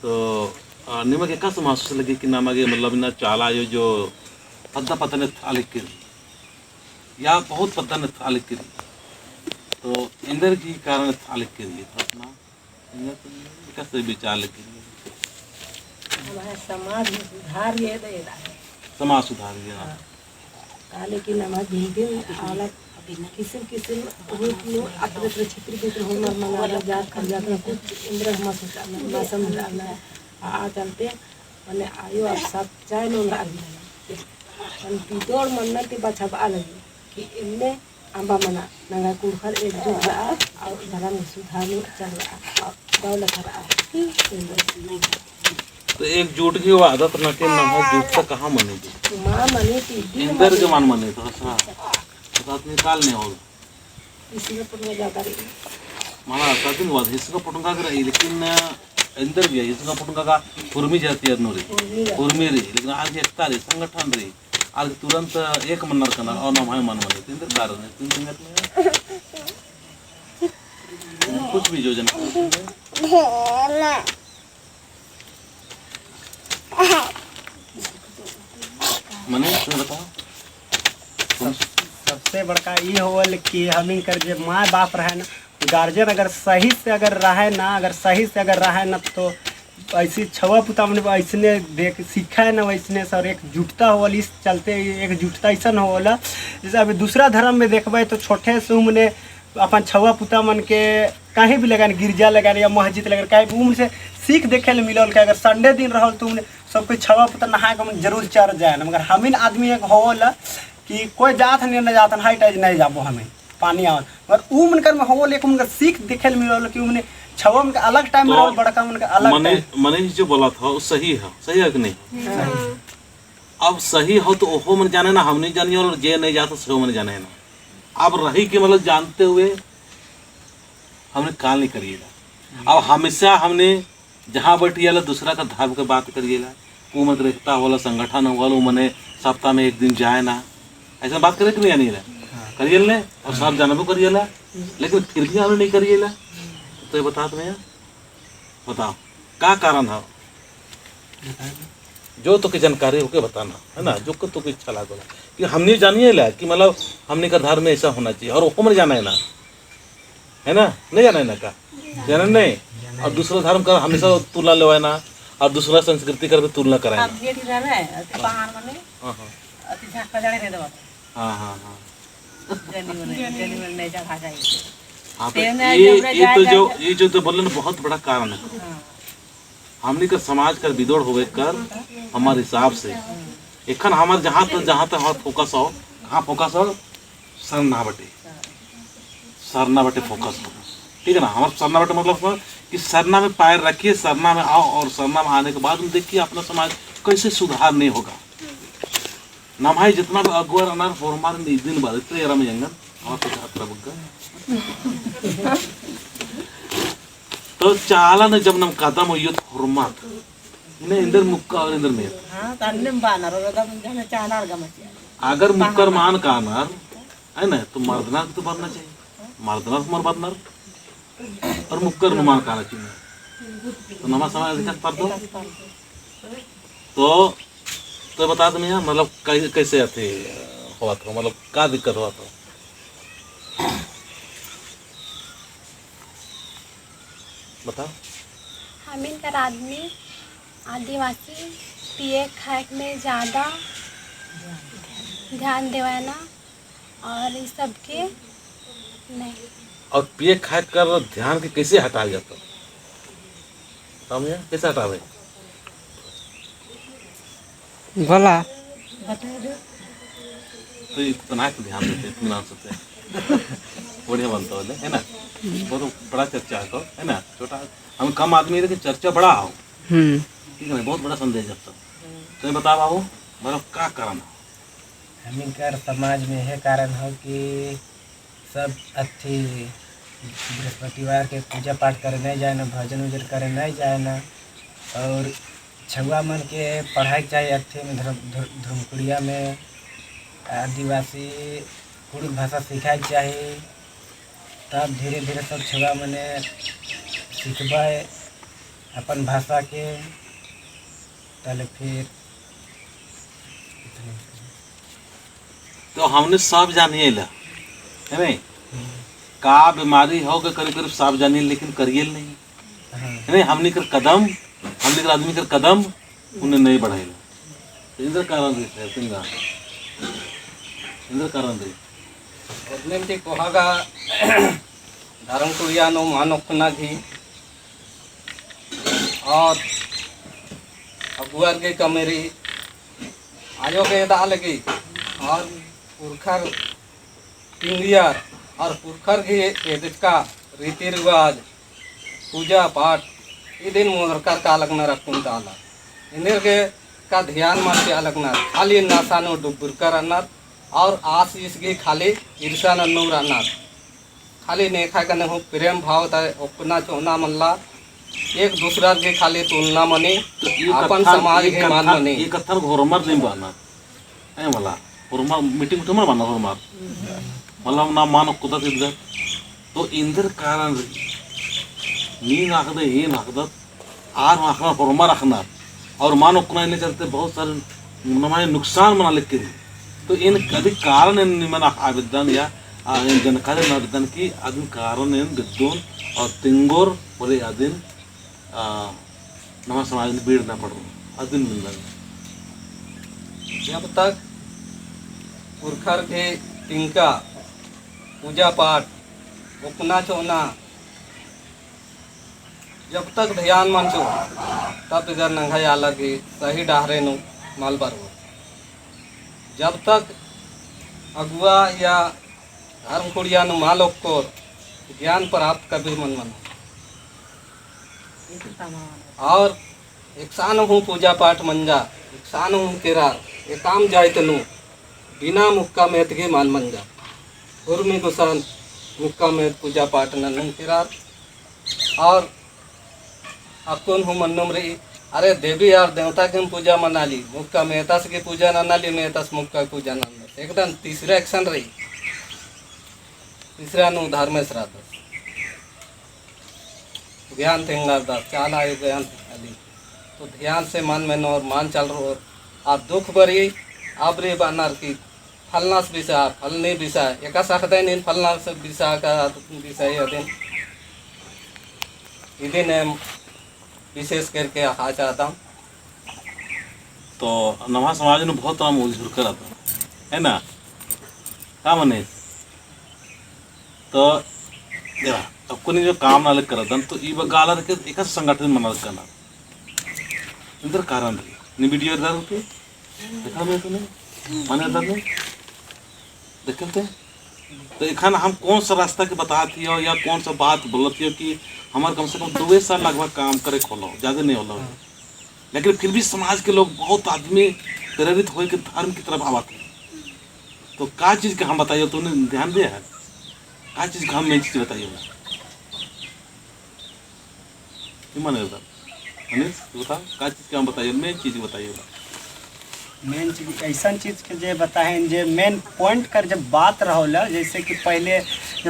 तो निमक एक महसूस लगी कि नामागे मतलब ना चाला यो जो पद्दा पता ने थालिक या बहुत पद्दा ने थालिक तो इंदर की कारण थालिक के लिए तो अपना कैसे विचार लेके हमारे समाज में सुधार ये दे रहा है। समाज सुधार ये ना काले की नमाज भिन्न अलग किस्म किस्म रूप में अपने अपने क्षेत्र के होना मनाना जात खन जात में कुछ इंद्र हम सोचा समझाना आ चलते माने आयो अब सब चाहे नो आगे मन बिदोड़ मन्ना के बच्चा अलग कि इनमें आंबा मना नंगा कुड़खर एकजुट रहा और धर्म सुधार चल रहा और दौलत रहा। तो एकजुट की वो आदत न के ना जुट से कहाँ मनेगी माँ मने थी इंदर के मान मने तो सा तो निकाल नहीं होगा इसी में पुण्य ज्यादा रही माना दिन बाद इसका पटुंगा कर रही लेकिन इंदर भी है इसका पटुंगा का कुर्मी जाती है नूरी कुर्मी रही लेकिन आज एकता रही संगठन रही आज तुरंत एक मन्नर करना और ना भाई मन मने तीन कारण है तीन संगत में कुछ भी योजना मने तुम बताओ। सबसे बड़का ये होल कि हमिन कर जे माँ बाप रहे ना गार्जियन अगर सही से अगर रहे ना अगर सही से अगर रहे ना तो ऐसी छवा पुता मन ऐसने देख सीखा है ना वैसने सर एकजुटता होल। इस चलते एकजुटता ऐसा होला जैसे अभी दूसरा धर्म में देखबे तो छोटे से मने अपन छवा पुता मन के कहीं भी लगान गिरजा लगान या मस्जिद लगान कहीं भी उनसे सीख देखे ले मिलल के अगर संडे दिन रहल तो सब कोई छवा पुता नहा के मन जरूर चर जाए ना। मगर हमिन आदमी एक होला कि कोई जात नहीं न जात हाई टाइज नहीं जाबो हमें पानी आवत मगर उ मनकर में होल एक उनका सीख देखे ले मिलल कि उमने छवा उनका अलग टाइम में तो रहल बड़का उनका अलग टाइम। मनीष जो बोला था वो सही है, सही है कि नहीं? अब सही हो तो ओहो मन जाने ना हम नहीं जानी और जे नहीं जाता सो मन जाने ना। अब रही के मतलब जानते हुए हमने काल नहीं करिएगा। अब हमेशा हमने जहाँ बैठिएला दूसरा का धर्म के बात करिएला वो मत रहता होला संगठन होला वो मने सप्ताह में एक दिन जाए ना ऐसा बात करे कि नहीं नहीं करिएल ने और सब जानबो करिएला लेकिन फिर भी हमने नहीं करिएला। तो ये बता तुम्हें बताओ क्या कारण है जो तो की जानकारी होके बताना है ना जो को तो इच्छा लागोला कि हमने जानिए ला कि मतलब हमने का धर्म में ऐसा होना चाहिए और वो मन जाना है ना नहीं जाना है ना का जाना नहीं और दूसरा धर्म का हमेशा तुलना लेवाए ना और दूसरा संस्कृति कर भी तुलना कराए ना। हाँ हाँ हाँ हाँ हाँ तो ये तो जो ये जो तो बोले ना बहुत बड़ा कारण है हमने का समाज का बिदोड़ होवे कर हमारे हिसाब से एखन हमारे जहाँ तक हमारा फोकस हो कहाँ फोकस हो सरना बटे सरना बटे फोकस हो ठीक है ना। हमारा सरना बटे मतलब कि सरना में पैर रखिए सरना में आओ और सरना में आने के बाद देखिए अपना समाज कैसे सुधार नहीं होगा। ना भाई जितना भी अगुआ अनार फॉर्मार दिन बाद इतने में जंगल तो चाला ने जब नम कदम हो यो हुरमत ने इंदर मुक्का और इंदर में हां तन्ने बानर और अगर मुक्कर मान कानर है ना तो मर्दना तो बनना चाहिए मर्दना तो मर्दनर और मुक्कर नुमान काना चाहिए तो नमा समाज अधिकार पर दो तो बता दो भैया मतलब कैसे आते हुआ था मतलब क्या दिक्कत हुआ था? बताओ। हमिन कर आदमी आदिवासी पिए खाए में ज़्यादा ध्यान देवाना और इस सब के नहीं और पिए खाए कर ध्यान के कैसे हटाया जाता समझे कैसे हटावे बोला तो इतना ध्यान देते इतना सोचते बढ़िया बनता है ना बहुत बड़ा चर्चा है तो है ना छोटा हम कम आदमी लेकिन चर्चा बड़ा हो ठीक है बहुत बड़ा संदेश जाता तो बता बाबू मतलब क्या कारण है? हमिन समाज में यह कारण हो कि सब अथी बृहस्पतिवार के पूजा पाठ करे नहीं जाए ना भजन उजन करे नहीं जाए ना और छुआ मन के पढ़ाई चाहिए अथी में धर्मकुड़िया में आदिवासी कुड़ुक भाषा सिखाए चाहिए तब धीरे धीरे सब छुआ मने सीखबे। अपन भाषा के तले फिर इतने। तो हमने सब जानिए ला, है नहीं? का बीमारी हो के करीब करीब सब जानिए, लेकिन करिए नहीं। हाँ। है नहीं? हमने कर कदम, हमने कर आदमी कर कदम उन्हें नहीं बढ़ाइला। तो इंद्र कारण है सिंगा इंद्र कारण रे। गवर्नमेंट कोहागा धर्म कुरियानो मानो खुना घी और अगुआर के कमेरी आयो के दाल लगी और पुरखर पिंगियार और पुरखर की एदिका रीति रिवाज पूजा पाठ ये दिन मोदरकार का लगना रखून दाला इन्हें के का ध्यान मत क्या लगना खाली नशानो डुबुरकर अनार और आस इसकी खाली ईर्षा नन्नूर अनार खाली नेखा कने हो प्रेम भाव ता अपना चोना मल्ला एक दूसरा के खाली तुलना मनी तो ये अपन कथा समाज ये के मान कथा मनी। ये कथा घोरमार नहीं बाना है मला घोरमार मीटिंग उठमार बाना घोरमार मला ना मान कुदा तिद्द। तो इंद्र कारण नीन आखदे ये नाखद are आखना घोरमार आखना और मानो कुना इन्हें चलते बहुत सारे नमाए नुकसान मना लिख के। तो इन कभी कारण इन निमन आवेदन या इन जानकारी आवेदन की आदमी कारण इन विद्वान और तिंगोर बोले आदिन नमा समाज में भीड़ ना पड़ो आदिन मिलना। जब तक पुरखर के तिनका पूजा पाठ उपना चोना जब तक ध्यान मंचो तब इधर नंघाई अलग ही सही डाहरे नु माल बरवो। जब तक अगुआ या धर्म कुड़िया नु मालोक को ज्ञान प्राप्त कभी मन मनो और एकसान हूँ पूजा पाठ मंजा एकसान हूँ केरा एकाम जाय तनु बिना मुक्का मेत के मान मंजा उर्मी गुसान मुक्का मेत पूजा पाठ नन्नुम केरा और अकुन हूँ मन्नुम रही अरे देवी और देवता के हम पूजा मना ली मुक्का मेहतास की पूजा नना ली मेहतास मुक्का पूजा नन्ना एकदम तीसरा एक्शन रही तीसरा नु धर्म श्राद्ध ज्ञान थिंगार दास चाल आयु ज्ञान अली तो ध्यान से मन में और मान चल रहो और दुख बरी आबरी बानर की फलनास बिसा फलनी बिसा एका साखदा नीन फलनास बिसा का बिसा ही अदिन इदिन हम विशेष करके आ चाहता हूँ। तो नवा समाज ने बहुत नाम उलझुल कर आता है ना का मने तो अपने जो काम नाल करदन तो ई बगाला के एक संगठन मना करना इंदर कारण रे नी वीडियो इधर के देखा मैं तूने माने इधर ने देखते तो एखान हम कौन सा रास्ता के बताती हो या कौन सा बात बोलती हो कि हमारे कम से कम 2 साल लगभग काम करे खोलो ज़्यादा नहीं होला, लेकिन फिर भी समाज के लोग बहुत आदमी प्रेरित हो के धर्म की तरफ आवाते। तो का चीज़ के हम बताइए तुमने ध्यान दिया है का चीज़ का हम मेन चीज़ बताइए मनीष बता का चीज़ के हम बताइए मेन चीज़ बताइए। मेन चीज ऐसा चीज़ के जे बताएं जे मेन पॉइंट कर जब बात रहोला जैसे कि पहले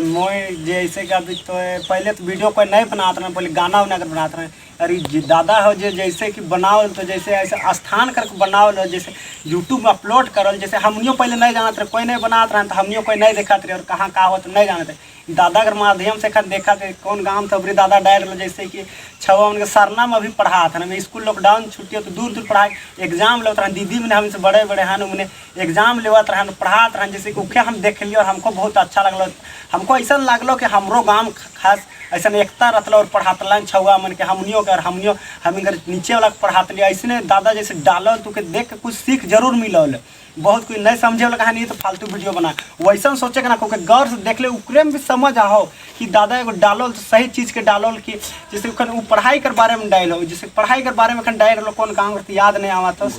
मोए जैसे कि अभी तो पहले तो वीडियो कोई नहीं बनाते रहे पहले गाना उना कर बनाते रहे। अरे दादा हो जे जैसे कि बनाओ तो जैसे ऐसे स्थान करके बनाओ जैसे यूट्यूब में अपलोड करल जैसे हमनियों पहले नहीं जानते रहे कोई नहीं बनाते रहे तो हमनियों कोई नहीं देखते रहे और कहाँ का हो तो नहीं जानते। दादा के माध्यम से खन देखा थे कौन गाँव था अबरी दादा डायल जैसे कि छवा उनके सरना में अभी पढ़ा था ना स्कूल लॉकडाउन छुट्टी हो तो दूर दूर पढ़ाए एग्जाम लेवत रहन दीदी मैंने हमसे बड़े बड़े हन उन्हें एग्जाम लेवत रहन पढ़ात रहन जैसे कि उखे हम देख लियो और हमको बहुत अच्छा लगल। हमको ऐसा लागलो कि हमरो गाँव खास ऐसा एकता रहतल और पढ़ातलन छुआ मन के हमनियों के और हमनियों हम नीचे वाला पढ़ात लिया ऐसे दादा जैसे डालल तो के देख के कुछ सीख जरूर मिलल। बहुत कोई नहीं समझे वाला कहानी तो फालतू वीडियो बना वैसा सोचे के ना को गौर से देख ले उकरे में भी समझ आओ कि दादा एगो डालल तो सही चीज़ के डालल कि जैसे वो पढ़ाई के बारे में डाल हो जैसे पढ़ाई के बारे में डाल रहो कौन गाँव याद नहीं आवा तो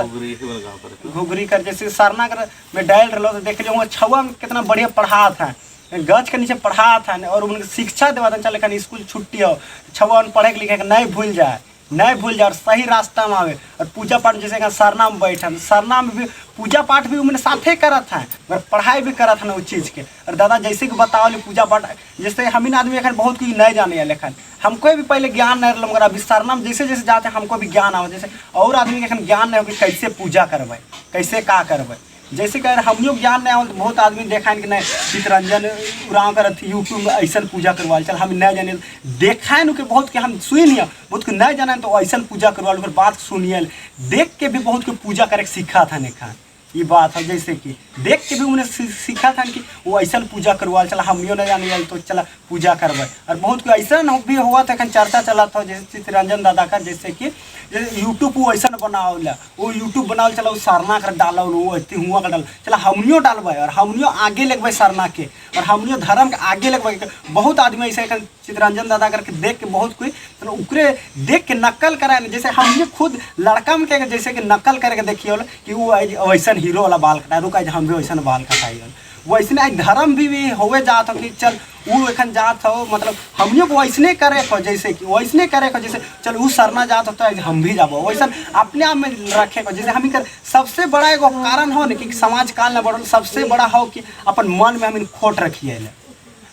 घुघरी कर जैसे सरना कर में डाल रहो तो देख लियो छुआ में कितना बढ़िया पढ़ा था गज के नीचे पढ़ा था और उनके शिक्षा देवा था चल स्कूल छुट्टी हो छुआ पढ़े लिखे के नहीं भूल जाए नहीं भूल जाए और सही रास्ता में आवे। और पूजा पाठ जैसे सरना में बैठन सरना में भी पूजा पाठ भी उमने साथे करत हैं मगर पढ़ाई भी करत हैं उस चीज़ के। और दादा जैसे कि बतावल पूजा पाठ, जैसे हमीन आदमी एखन बहुत कुछ नहीं जाने लेखन, हमको भी पहले ज्ञान नहीं रहा, मगर अभी सरना में जैसे जैसे जाते हैं हमको भी ज्ञान आवे। जैसे और आदमी के एखन ज्ञान नहीं हो कि कैसे पूजा करबै, कैसे का करबै। जैसे कि हमियों ज्ञान नहीं आवल तो बहुत आदमी देखा कि नहीं चितरंजन उरांव कर यूट्यूब में ऐसा पूजा करवा, चल हम नहीं जाने देखा के बहुत के हम सुनिए, बहुत के नहीं जाने तो ऐसा पूजा करवा, ओकर बात सुनिए देख के भी बहुत के पूजा करे के सीखा था निखा। ये बात है जैसे कि देख के भी उन्हें सीखा था कि वो ऐसा पूजा करवा, चल हमियों नहीं जाने तो चला पूजा करबै। और बहुत के ऐसा भी हुआ था एखन चर्चा चला था जैसे चितरंजन दादा का, जैसे कि जैसे यूट्यूब वो ऐसा बनावल, वो यूट्यूब बनावल चला वो सरना कर डालल, वो अथी हुआ कर डाल, चला हमनियो डालबै और हमनियो आगे लगबै सरना के और हमनियो धर्म के आगे लगबै। बहुत आदमी ऐसे एखन चितरंजन दादा करके देख के बहुत कोई तो उकरे देख के नकल कराए, जैसे हमने खुद लड़का में के जैसे कि नकल करके देखिए कि वो वैसन हीरो वाला बाल कटाए, रुक आज हम भी वैसन बाल कटाई। वैसने आज धर्म भी होवे जात हो कि चल वो एखन जात हो, मतलब हमनियों को वैसने करे को, जैसे कि वैसने करे को, जैसे चल वो सरना जात हो तो आज हम भी जाबो, वैसन अपने आप में रखे को। जैसे हम कर सबसे बड़ा एगो कारण हो न कि समाज काल न बढ़ल, सबसे बड़ा हो कि अपन मन में हम खोट रखिए।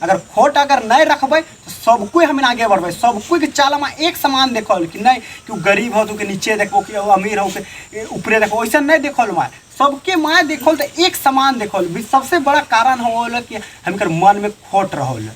अगर खोट अगर नहीं रखबै तो सब कोई हम आगे बढ़बै, सब कोई के चाल में एक समान देखल कि नहीं कि वो गरीब हो तो के नीचे देखबो कि अमीर हो के ऊपरे देखबो, वैसा नहीं देखल माए, सबके माए देखल तो एक समान देखल। सबसे बड़ा कारण हो कि हमकर मन में खोट रहल,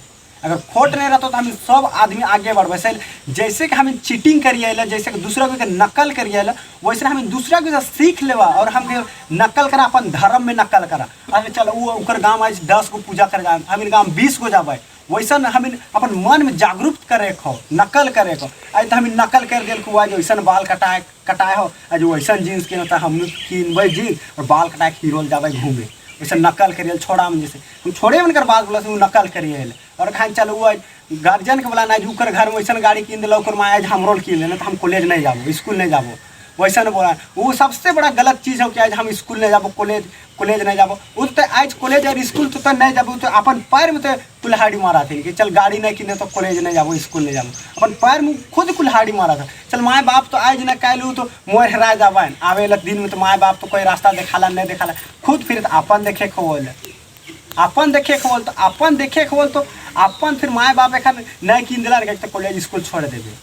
अगर खोट नहीं रहता तो हम सब आदमी आगे बढ़बै। जैसे कि हम चीटिंग करिए, जैसे कि दूसरा के नकल करिए, वैसे हम दूसरा के सीख लेवा और हम नकल करा अपन धर्म में नकल करा। अरे चल वो ओकर गाँव आज 10 गो पूजा कर जाए, हम गाँव 20 गो जाबे, वैसा हम अपन मन में जागरूक करे खो, नकल करे खो। आज तो हम नकल कर दिल आज वैसन बाल कटाए कटाए हो, आज वैसन जीन्स किन तो हम किनबै जीन्स और बाल कटाए हीरोल जाबे घूमे, वैसे नकल करिए छोड़ा में। जैसे हम छोड़े उनकर बात बोला वो नकल करिए और खान चल वो गार्जियन के बोला ना ओकर घर में वैसन गाड़ी किन दिल, ओकर माँ आज हमरो किन लेना तो हम कॉलेज नहीं जाबो, स्कूल नहीं जाबो, वैसा न बोला। वो सबसे बड़ा गलत चीज़ हो कि आज हम स्कूल नहीं जाबो, कॉलेज कॉलेज नहीं जाबो। वो तो आज कॉलेज और स्कूल तो नहीं जाबो तो अपन पैर में तो कुल्हाड़ी मारा थे कि चल गाड़ी नहीं किने तो कॉलेज नहीं जाबो, स्कूल नहीं जाबो, अपन पैर में खुद कुल्हाड़ी मारा था। चल माए बाप तो आज न कैलू तो मोर हेरा जाबन, आवे ला दिन में तो माए बाप तो कोई रास्ता देखाला नहीं देखाला, खुद फिर तो अपन देखे खोल, अपन देखे खोल तो अपन देखे खोल तो अपन फिर माए बाप एखन नहीं किन दिला तो कॉलेज स्कूल छोड़ देबे,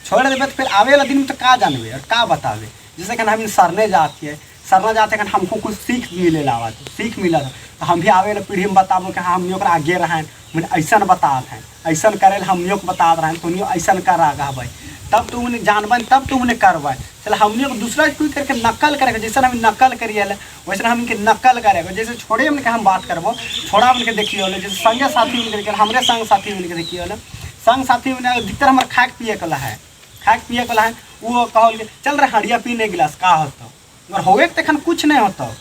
छोड़ देबे तो फिर आवे वाला दिन में तो का जानबे और का बतावे। जैसे कि हम सरने जाती है, सरना जाते हैं हमको कुछ सीख मिले ला, सीख मिला था तो हम भी आवे वाला पीढ़ी में बताबो कि हाँ हमनियों आगे रहें, मैंने ऐसा बतात हैं, ऐसा करे हमनियों के बतात रहें तो उन्हें ऐसा कर आगा भाई, तब तो उन्हें जानबन, तब तो उन्हें करबन। चल हमनियों को दूसरा कोई करके नकल करे, जैसे हम नकल करिए वैसे हम इनके नकल करे। जैसे छोड़े उनके हम बात करबो, छोड़ा उनके देखिए, जैसे संगे साथी उनके हमरे संग साथी उनके देखिए, संग साथी उन्हें अधिकतर हमारे खाए पिए कला है, खाए पिए कला है, वो कहल के चल रहे हड़िया पीने गिलास का होता, मगर होवे के तखन कुछ नहीं होता,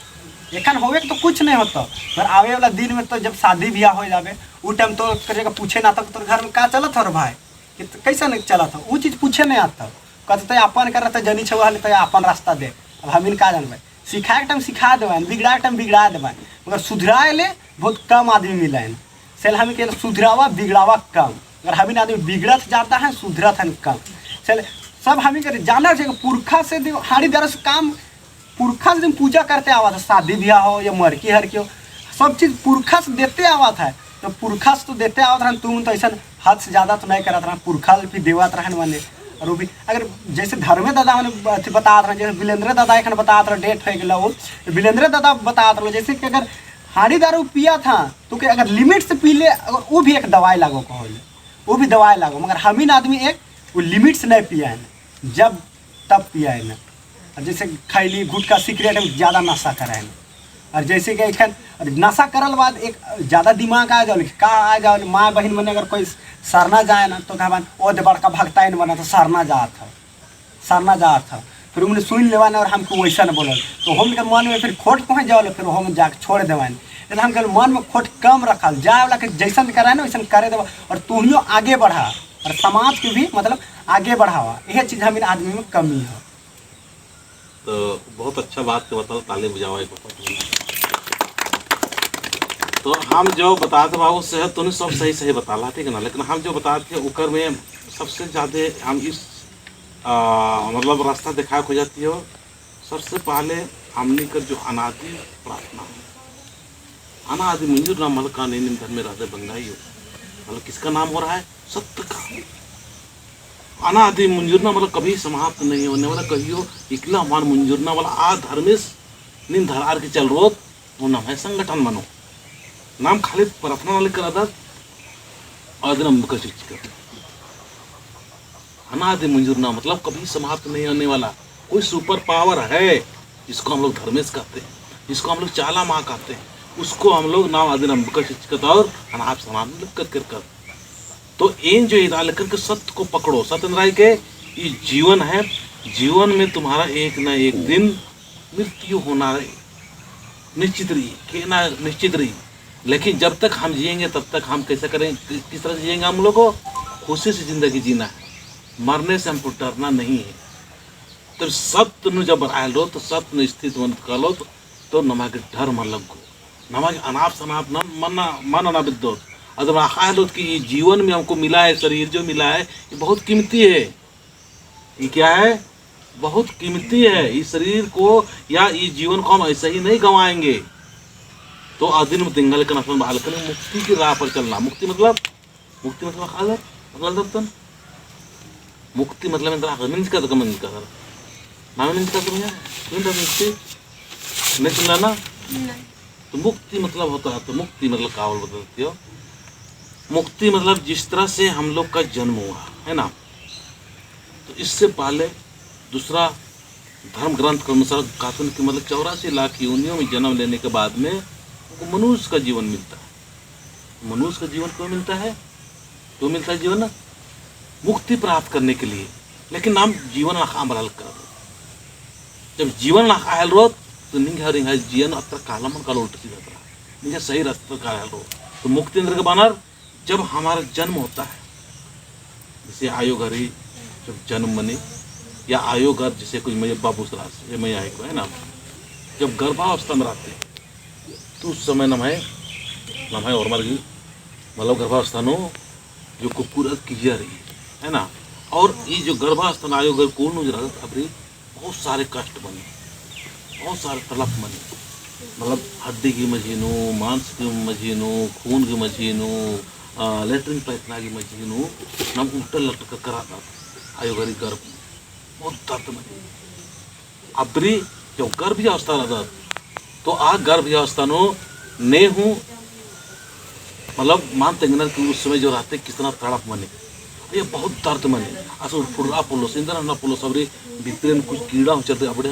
एखन होवे के तो कुछ नहीं होता, मगर आवे वाला दिन में तो जब शादी ब्याह हो जावे उ टाइम तो करे पूछे ना तक तोर घर में का चलत हो भाई, कि कैसा नहीं चलत हो, उ चीज़ पूछे नहीं आता, कहते अपन कर रहते जनी छो हल तो अपन रास्ता दे। अब हम का जानबे, सिखाए के टाइम सिखा देबन, बिगड़ा के टाइम बिगड़ा देबन, मगर सुधराए ले बहुत कम आदमी मिलन। सेल हम के सुधरावा बिगड़ावा कम, अगर हमीन आदमी बिगड़त जाता है सुधरत है कम। चल सब हमी के जाना चाहिए पुरखा से हाड़ी दर से काम, पुरखा से दिन पूजा करते आवा था, शादी ब्याह हो या मरकी हरकी हो, सब चीज़ पुरखा से देते आवा था, तो पुरखा से तो देते आवत रहन, तुम तो ऐसा हद से ज़्यादा तो नहीं करत रहन, पुरखा भी देवत रहन माने। और वो भी अगर जैसे धर्मे दादा मैंने बतात रहे, जैसे बिलेंद्र दादा एखन बतात रहे डेथ हो गया, वो बिलेंद्र दादा बतात रहे जैसे कि अगर हाड़ी दारू पिया था तो कि अगर लिमिट से पी ले, अगर वो भी एक दवाई लागो कहो, वो भी दवाई लागो, मगर हमीन आदमी एक वो लिमिट से नहीं पिया है, जब तब पिया है ना। और जैसे खैली गुटखा सिगरेट में ज़्यादा नशा कराए ना, और जैसे कि एखन नशा करल बाद एक ज़्यादा दिमाग आ जाओ का आ जाओ, माँ बहन मने अगर कोई सरना जाए ना तो कहा ओ दे बड़का भगताइन बना तो सरना जात है, सरना जात है, फिर उन्हें सुन लेवान और हमको वैसा न बोलल तो हम के मन में फिर खोट पहुँच जाओ, फिर हम जाके छोड़ देवान। लेकिन हम के मन में खोट कम रखल जाए वाला के जैसन कराए ना वैसन करे देवा, और तुहियो आगे बढ़ा और समाज के भी मतलब आगे बढ़ावा, यह चीज़ हम आदमी में कमी है। तो बहुत अच्छा बात के बताओ, ताली बजाओ एक बार। तो हम जो बताते बाबू सेहत तो सब सही सही बताला, ठीक है ना, लेकिन हम जो बताते थे उकर में सबसे ज़्यादा हम इस मतलब रास्ता दिखा हो जाती हो। सबसे पहले हमने कर जो अनादि प्रार्थना है, अनादि मंजूर नाम मतलब का नहीं धर्म में रहते बंगाई हो, मतलब किसका नाम हो रहा है? सत्य का। अनादि मंजूरना मतलब कभी समाप्त नहीं होने वाला, कहियो इकला मान मंजूरना वाला आ धर्मेश निन धरार के चल रोत वो नाम है संगठन मनो। नाम खाली प्रार्थना वाले करा था और दिन हम कर अनादि मंजूरना मतलब कभी समाप्त नहीं होने वाला कोई सुपर पावर है जिसको हम लोग धर्मेश कहते हैं, जिसको हम लोग चाला माँ कहते हैं, उसको हम लोग नाम आदि नाम और अनाप शनाप कर कर कर। तो इन जो इरा लेकर के सत्य को पकड़ो, सत्य राय के ये जीवन है, जीवन में तुम्हारा एक ना एक दिन मृत्यु होना है निश्चित रही, कहना निश्चित रही, लेकिन जब तक हम जिएंगे तब तक हम कैसे करें, किस तरह से जिएंगे? हम लोग को खुशी से जिंदगी जीना है, मरने से हमको डरना नहीं है। तो सत्य नु जब आयल रो तो सत्य नु स्थित मन कलो तो नमा के डर मन लगो, नमा के अनाप शनाप न मन मन अनाबिद्दो। अगर आयल कि ये जीवन में हमको मिला है, शरीर जो मिला है ये बहुत कीमती है, ये क्या है? बहुत कीमती है। इस शरीर को या इस जीवन को हम ऐसे ही नहीं गंवाएंगे। तो आदिन तिंगल का नफन बहाल करें, मुक्ति की राह पर चलना। मुक्ति मतलब, मुक्ति मतलब खालर मतलब मुक्ति मतलब इंद्रा मिन्स का तो मिन्स का नाम मिन्स का तो भैया मुक्ति नहीं सुनना ना। तो मुक्ति मतलब होता है, तो मुक्ति मतलब कावल बदलती हो। मुक्ति मतलब जिस तरह से हम लोग का जन्म हुआ है ना, तो इससे पहले दूसरा धर्म ग्रंथ के अनुसार कहते हैं कि मतलब 84 लाख योनियों में जन्म लेने के बाद में उनको मनुष्य का जीवन मिलता है। मनुष्य का जीवन क्यों मिलता है? क्यों मिलता है जीवन? मुक्ति प्राप्त करने के लिए। लेकिन नाम जीवन आम बदल कर जब जीवन आयल रो तो निंगा रिंगा जीवन अत्र कालमन काल उल्ट सीधा रहा निंगा सही रास्ते का आयल रो। तो मुक्ति इंद्र के बानर जब हमारा जन्म होता है, जैसे आयो घरी जब जन्म मने या आयो घर जैसे कुछ मैं बाबू सरास ये मैं आए को है ना, जब गर्भावस्था में रहते तो उस समय नम है और मर मतलब गर्भावस्था नो जो कुकुर किया रही है ना। और ये जो गर्भावस्था आयो घर कौन अभी बहुत सारे कष्ट बने, बहुत सारे तड़प बने, मतलब हड्डी की मशीनों, मांस की मशीनों, खून की मशीनों, लेटरिन पैथना की मशीनों नम उल्टा लटक कर आता आयो घरी गर्भ बहुत दर्द बने। अबरी जब गर्भ अवस्था रहता तो आ गर्भ अवस्था नो ने हूँ मतलब मानते हैं कि उस समय जो रहते कितना तड़प मने, ये बहुत दर्द मने असो फुर्रा पुलो सिंदर ना पुलो सबरे भीतर में कुछ कीड़ा हो चलते अपने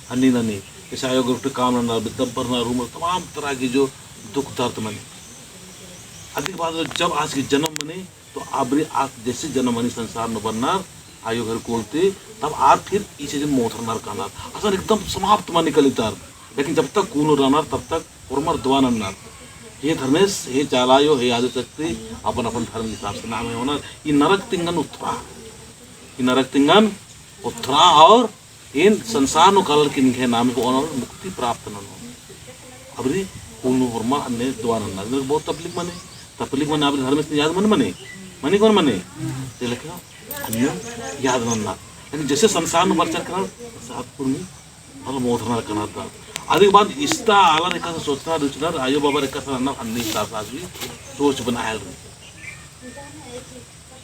हनी ननी जैसे आयो ग्रुप काम ना दब्बर ना रूम तमाम तरह की जो दुख दर्द मने। अधिक बात जब आज के जन्म मने तो आबरी आज जैसे जन्म मने संसार में बनना आयो घर कोलते तब are फिर इसे जन मोथर नर कानार असल एकदम समाप्त मन निकली दर्द। लेकिन जब तक कूनो रहना तब तक उर्मर दुआ नन्नार। हे धर्मेश हे चालायो हे आदिशक्ति अपन अपन धर्म के हिसाब से नाम है होना। ये नरक तिंगन उत्तरा, ये नरक तिंगन उत्तरा और इन संसार नो कलर के निखे नाम को और मुक्ति प्राप्त न हो। अबरी कूनो उर्मर अन्य दुआ नन्नार बहुत तकलीफ मने, तकलीफ मने आप धर्मेश याद मन मने मने कौन मने ये लिखा अन्य याद नन्नार। लेकिन जैसे संसार में बर्चर करना सात पुण्य मतलब मोथना करना था अधिक बाद इसका आला रेखा से सोचना रुचना आयो बाबा रेखा से अन्ना अन्य हिसाब से आज भी सोच बनाया रही।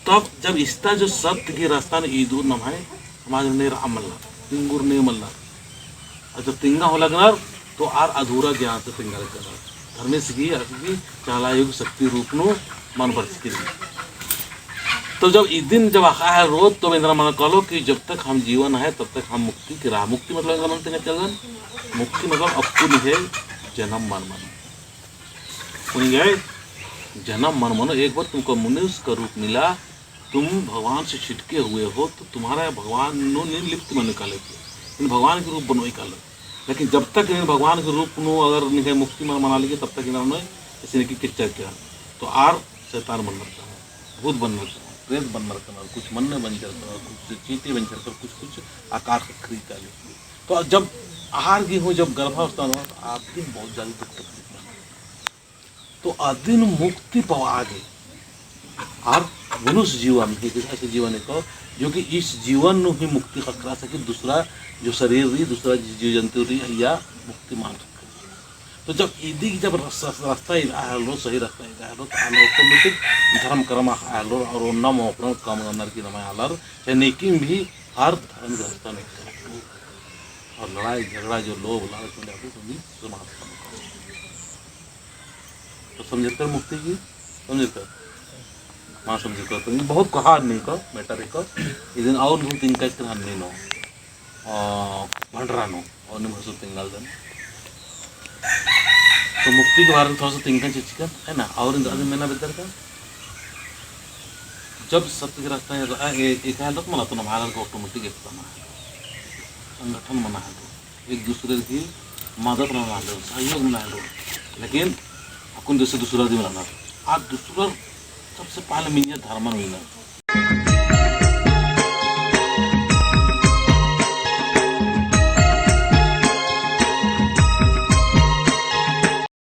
तब जब इसका जो सत्य की रास्ता ने ईद नमाए समाज में नहीं अमलना तिंगुर नहीं मलना और जब तिंगा हो लगना तो are अधूरा ज्ञान से तिंगा लगना धर्मेश की असली चालायुग शक्ति रूप नो मन पर तो जब इस दिन जब आखा है रोज तो इंद्रा मना कहो कि जब तक हम जीवन है तब तक हम मुक्ति की राह, मुक्ति मतलब इंद्रा मनते चलन मुक्ति मतलब अब है जन्म मन मन गए जन्म मन मनो। एक बार तुमको मनुष्य का रूप मिला, तुम भगवान से छिटके हुए हो तो तुम्हारा भगवान नो नहीं लिप्त मन निकाले इन भगवान के रूप बनो निकालो। लेकिन जब तक इन भगवान के रूप नो अगर निकाय मुक्ति मन मना लेंगे तब तक इन्होंने इसे किच्चर किया तो are शैतान बन मरता है, भूत बन मरता है, प्रेत बन मरता है, कुछ मन में बन जाता है, कुछ चीते बन जाता है, कुछ कुछ आकार से खरीद डाले। तो जब आहार की हो जब गर्भावस्था हो तो आप दिन बहुत ज़्यादा दुख तकलीफ में तो आदिन मुक्ति पवा आगे और मनुष्य जीवन ऐसे जीवन को जो कि इस जीवन नु ही मुक्ति करा सके, दूसरा जो शरीर रही, दूसरा जीव जंतु रही या मुक्ति मान सके। तो जब ईदी की जब रास्ता आलो, सही रास्ता आलो, तो आलो ऑटोमेटिक धर्म कर्म आलो और वो नम ओपन कम नर की नमाय आलर चाहे नेकी भी हर धर्म के रास्ता में और लड़ाई झगड़ा जो लोभ लालच में जाते सभी समाप्त करो। तो समझ कर मुक्ति की समझ कर माँ समझ कर तो बहुत कहा नहीं का मैटर एक इधर और नहीं तीन का इसका नहीं नो भंडरा नो और नहीं भसु तिंगल दन। तो मुक्ति के बारे में थोड़ा सा तिंगल चीज का है ना। और इन आदमी मैंने बेहतर का जब सत्य के रास्ता एक है लोग मना तो नमाज को ऑटोमेटिक एक बना है, संगठन बना है, एक दूसरे की मदद बना लो, सहयोग बना लो, लेकिन अकुन जैसे दूसरा दिन बनाना आज दूसरा सबसे पहले मिनिया धर्म मिलना